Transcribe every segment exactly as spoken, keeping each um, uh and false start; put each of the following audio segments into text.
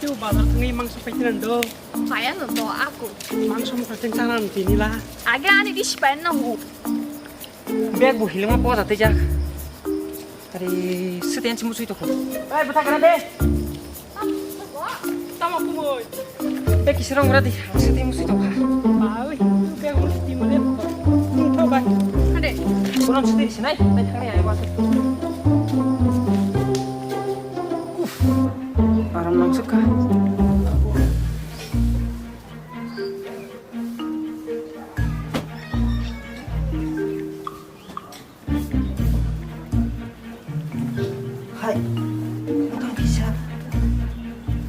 Yo, bazar thangwi mangso paithanan do. Paya no do ako. Mangso mokha teng chana tini la. Age ani di sipai nango. Bag bo hilma poja tejak. Ari, sete ansi musui tokho. Ai, bwtha gara de. Tamo kumoi. Bag kisi rong gara de, sete musui tokha. Bawi, bag mo di mo de. Tung tho bai. Ade. Kurang sete sinai, nai thangni ai wa. Uf. Aram nang sukha. Hai, ito kisa.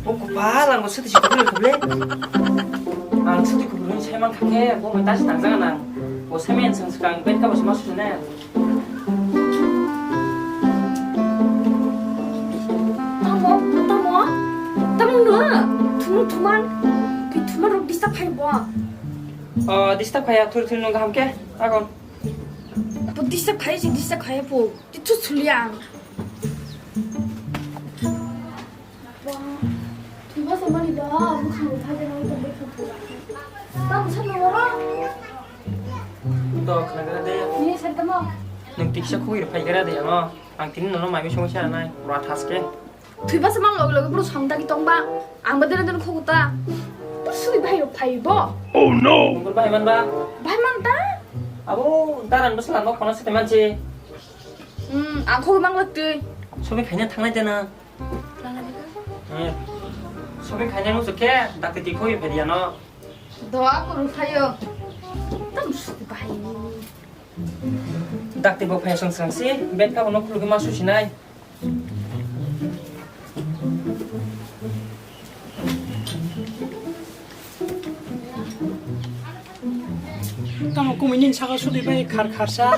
O kopal, ang soti si kubur kubur. Ang soti kubur ni sai man kake, bo mai tasi tang jaga nang. O semen sang skang bet ka bos mas sene. Tamo, tamo, tamo nua. Thum, thuman, pi thuman rok disturb khai bo. O, disturb khaya, thur thur nung gaham ke, agon. Bo disturb khai si, disturb khai bo. Ti thu suliang. Wah, thuba samani ba, mukhang bo phai jana tong bai kha pura. Tamo sa noro. To khnagra de. Ni sa tamo. Nung tiksa khogwi phai gra de, ano. Ang tini nono mai bisong sa nai, pura thaske. Thuiba se man loge loge bro song dagi tongba. Ang ba dene dene khogo ta. Bro sui bhai rok phai bo. Oh no. Bro bhai man ba. Bhai man ta. Abo daran bwsla nok khona sete manse. Hmm, ang khogo mang lak twi. Sobi khaina thangnai jana. Hmm. Sobi khaina mo sokhe dakti ti khoi phediya no. Doa kuru phayo. Tam sui bhai. Dakti bo phai song song si, bet ka bo nok khulugwi ma susinai. Tamo kumui nini saka sudi bai khar kharsa.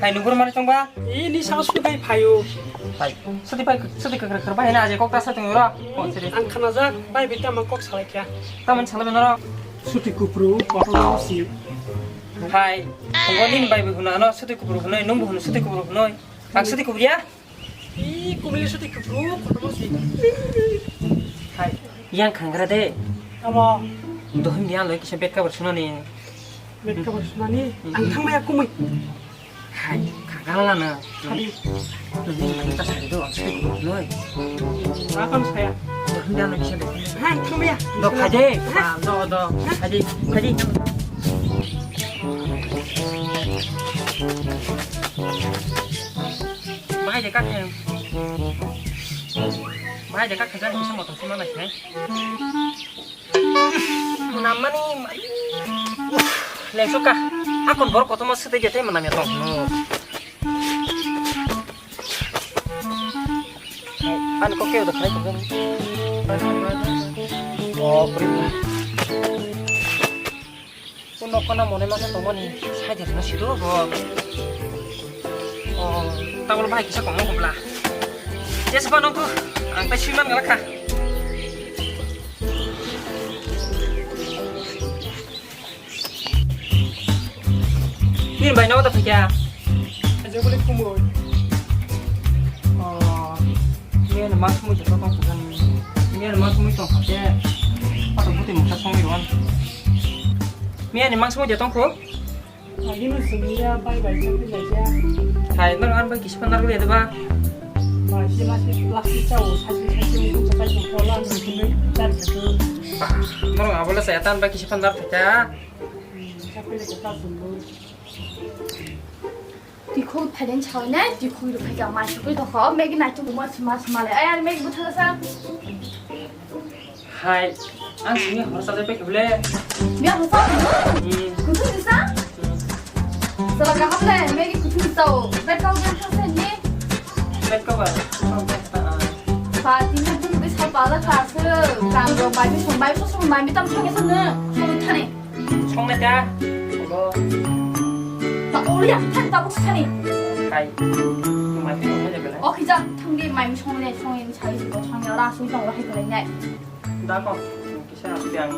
Hai nungkor mari tongba? Ini saka sudi bai phayo. Hai, sudi bai, sudi khar khar bai na aje kok ta sa tong ro. Oh, sudi. Ang khanajak bai bi tamo kok salai kya. Tamo salai noro. Sudi kupru kotor si. Hai, tongba nini bai bi huna no sudi kupru hunoi, nungbu hunu sudi kupru hunoi. Ang sudi kupru ya? Ih, kumui sudi kubru, kotor si. Hai, yang khangra de. Amo. Dohim dia loi kisa bed cover sunani. Bed cover sunani? Hmm. Ang thangmaya kumui. Hai, khangra lana. Sadi. Nini ta sadi do, ang sudi kubru loi. Apa saya? Dohim dia loi kisa bed. Hai, thangmaya. Do phai de. Hai. Ah, do, do. Hai. Phai de, phai de. Bahai de kakhe. Bahai de kakhe jani kisa motom sima nai khe. Namani mai. Lengsuka. Akon borok kotorma sete gete manam ya tong. Ani kok keu da khai tong. Oh, puri. O nokona mone masa tongmani side rwna sido bo. O tabul bahai kisa komo hobla. Jesa phano kho ang tai swiman gala kha. Nini bai nogo da phikya. Ajo bole kumui. Oh, ini ada mas mui jatuh kau bukan. Ini ada mas mui tong kate. Atau putih muka song iwan. Miya ni mangsa mo jatong kho? Lagi no sumia bai bai jati lagi ya. Hai, nang an bai kisi panar le ba? Bai si lasi plastik chau, sasi sasi mungkin cakai jempol an mungkin bai jar gitu. Nang abola saya tan bai kisi panar pecah. Hmm, cakai le kita sumbu. Tikhuk phaideng sainai, tikhuk rok phaikha, mai sugwi tongkha, o Maggie naituk mo sima sima le, ayar Maggie bwtha sa. Hai, ang sini hor sa pai khule. Bia hor sa? Hmm. Kuthum sa? Hmm. Sala kaham le, Maggie kuthum sa o, bed cover sa ni? Bed cover. Sa tini tun bi sa pala ka se, kam ro bai mi song bai mi song bai mi tam thang sa ne, so thane. Songnai ta. Olo. Ta ori ang thang tabuk sani. Hai. Mai songnai de belai. O khija thang di mai songnai songnai sai si ko thang ya ra sui tong ra hai belai nai. Da ko. Kisa asuk yang.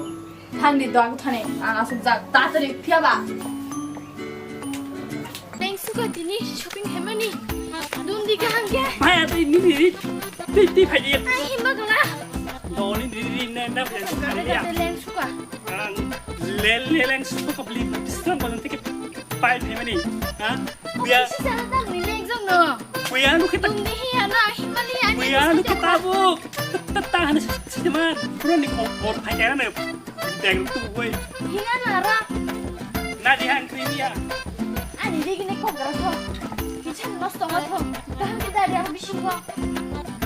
Thang di dog thani ang asuk jak ta tari phiya ba. Thanks ko tini shopping hemani. Dun di kaham ke. Hai, tei nini ri. Tei, tei phai di. Ai himba gala. Do Anda punya suka ya. Leleng suka. Ang lel-, leleng suka beli pisang kono tike pai pemani. Ha? Kuya. Sisa tang leleng jong no. Kuya anu kita. Tung di hiya na Himalaya ni. Kuya anu kita bu. Tata hana siman. Pura ni ko bor pai ya na. Deng tu boy. Hiya na ra. Na di han kri ya. Ani di gini ko gara ko. Kitchen lost to ma to. Kaham kita dia bisingo.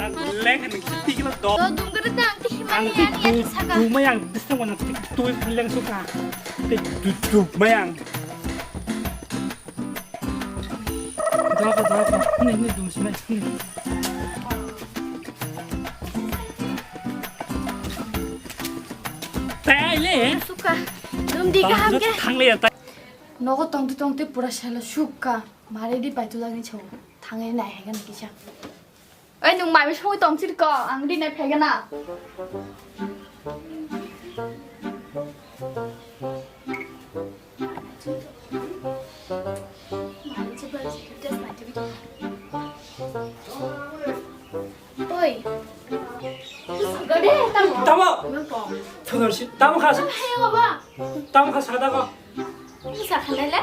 Ang leng ni kiti kilo do. Do dum gede dang ti Ang Himalaya ti ni du, ati saka. Du mayang, bista wana ti tu leng suka. Ti du, du mayang. Doka, doka. Ni, ni dum simai. Ni. Tai le. Suka. Dum di kaham ke. Thang le tai. Nogo tongte tongte pura sela suka. Mare di pai tu dagni chau. Thangai nai hai gan kisa. Oi, nwng mai songwi tong chiri ko, ang rinai phaigana. Oi. Tamo. Tamo. Tamo kha. Tamo kha sada ko. Mwsa khanai le?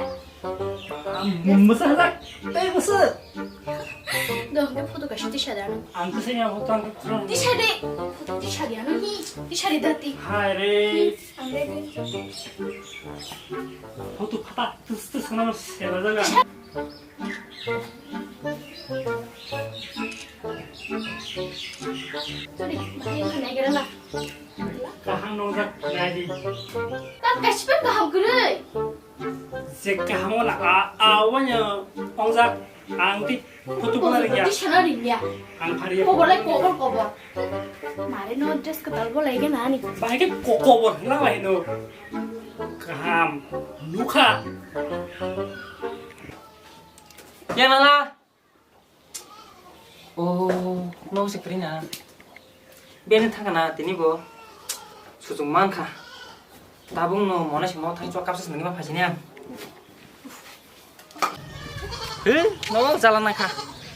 Mwsa hajak, tei mwsa. Dong, ke photo kaisa tisa de ano. Ang kisa ya photo ang kisa. Tisa de. Photo tisa de ano hi. Tisa de dati. Hai re. Ang de de. Photo phata tus tus sana sela jaga. Sorry, bahai nai gara na. Kaham nongjak nai di. Tam kaisa kaham kwrwi. Je kaham wala a, a wanya ongjak ang ti photo bola ringya. Di sana ringya. Ang phari. Kobor lai kobor kobor. Mare no dress kwtal bola ige nani. Bahai ke ko-, kobor na bahai no. Kaham. Nukha. Ya nala. O, no se kwrwi na. Bini thangna tini bo suchung mankha. Tabuk no mona simo thang chok kapsa swnangma phajini ang. He, no jala nangkha.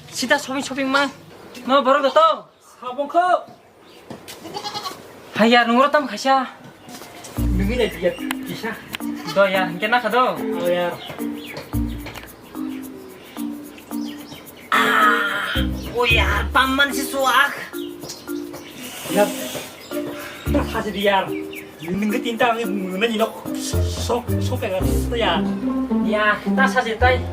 Sida shopping shopping mang. No borok da to. Sabong kho. Hai yar, nungro tam khaisa. Nungwi nai biya kisa. Do yar, hingke nakha do. Oh yar. Ah, oh yar, pamman si suak. Yar. Tak haji di yar. Nungwi tinta ang nungwi nok sok sok ya. Ya. Ya, ta saje tai.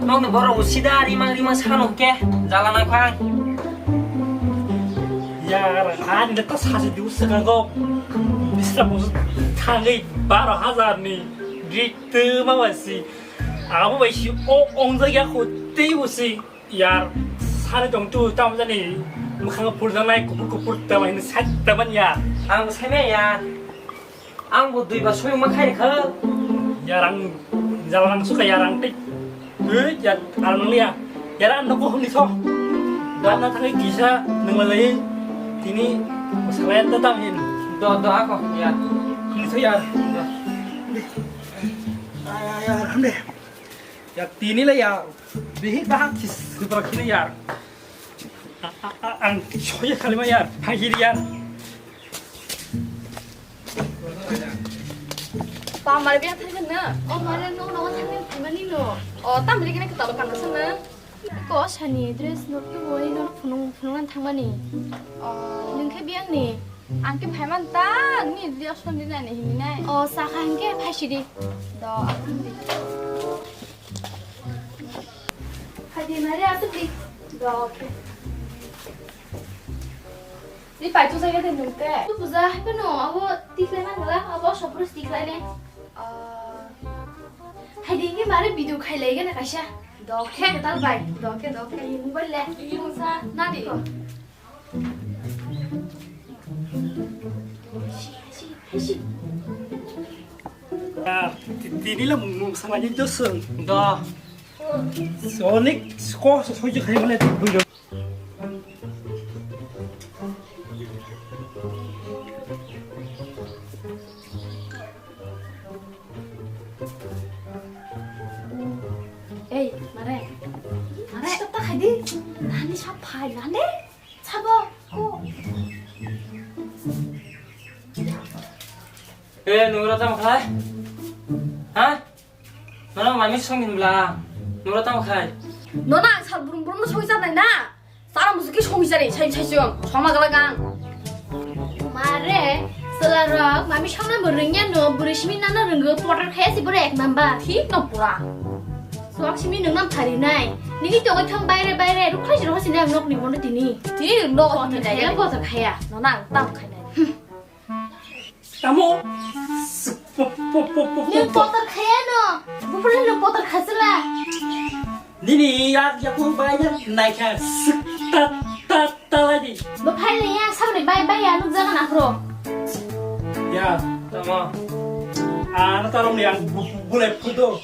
Nokni borok bo sida rimang rimang sakano hwnkhe jala nangkha ang. Ya, ani ta saje diu swkango. Bisra bo thangwi baro hajar ni rik tuma bai si. Abo bai si o ongjak ya kho tei bo si. Yar, sari tong tu, tamo jani, mwkhang purjanai, kupur kupur, tamo hini sat taman yar. Ang bo saimaya yar. Ang bo dui ba soyung ma khai kha. Yar ang, jala nang suka yar ang tik. Hei, yar, ang nang liya. Yar ang noko huni so. Dan na thangwi kisa, nang lalai, tini, masalai ta tam hin. Do, do ako, yar. Huni so yar. Do. Ay, ay, ay, hande. Ya tini le ya, bihi baham si sudra khini ya. A, a, a, ang soya kali ma ya, phai hiri ya. Pa mari biya thai na. O mari no no thang ni thai mani no. O tam le kene ka talo kan sa na. Ko sani dress no tu wai no phunung phunung thang mani. O nung khe biang ni. Ang khe phaiman ta, ni dia son di nai hini nai. O, sakha hingke phaisidi. Do, ang di. Phaidi mari asuk di. Do, okay. Di pai tu saya de nung te. Tu puja hai pano, abo tiklai man gala, abo sopro tiklai ne. Ah. Phaidi hingke mari video khai lai gana kaisa. Do, okay. Ketal bai. Do, okay, do, okay. Mobile le. Ini musa, nadi. Ya, ti-, tini le mung, mung sama ni dosung. Da. Sonik, sko, so, soju khai mane, bujo. Ei, mare. Mare, ta khai di. Nani sa phai, nani? Sabo, ko. Eh, nungro tamo khlai? Ha? Nono mami songni bla. Nungro tamo khlai? Nono ang sal burum burum no songwi charnai na? Sara musuki songwi chari, sai sai song. Songma gala gang. Mare, selarok, mami songna bo rengya no, buri simi nana renggo, potter khaya si bore ek number. Thik no pura. Sok simi nung nam phari nai. Nini to thang baire baire, rukhlai si rokha si nai nok ni bono tini. Thik no potter khaya, potter khaya. Nono ang tam khainai. Tamo? Nung potter khaya no? Bupre nung potter khasla? Nini yak yaku bai na naikha sik ta ta ta lai di. Bo phai le ya sabni bai bai ya nuk jaga na khro. Ya, tamo. Ano tarom ni ang bu-, bu-, bulai phudo.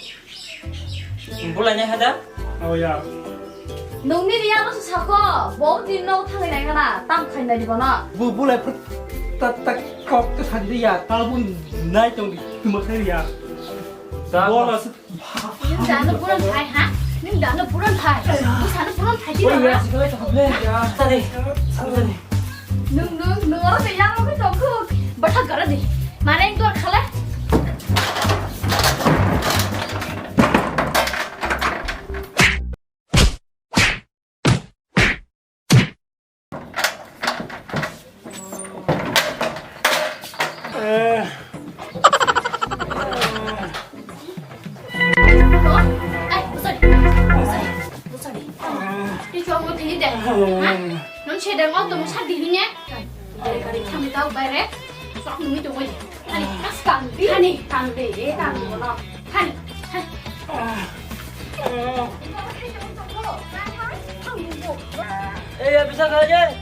Bulai nai hada? Oh ya. Nungni riya no sako, bo tin no thangai nai kana, tam khai nai di bono. Bu-, bulai phut ta ta kok ta thang di ya, ta bun nai tong di, tuma khai ya. Bola. Nung dano puran phai ha? Nung dano puran phai. Nung sana puran phai di na. Tadi. Nung, nung, nung oro te yaro ke tongkuk. Batha gara di. Mare engkor khala. Ani, kas tang di. Ani, tang di, eh, tang di, bono. Ani, ani. Eh, ya, bisa kali, eh.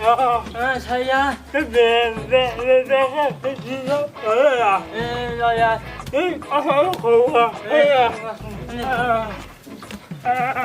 Ah, saya. Eh, ya, ya. Eh, ya.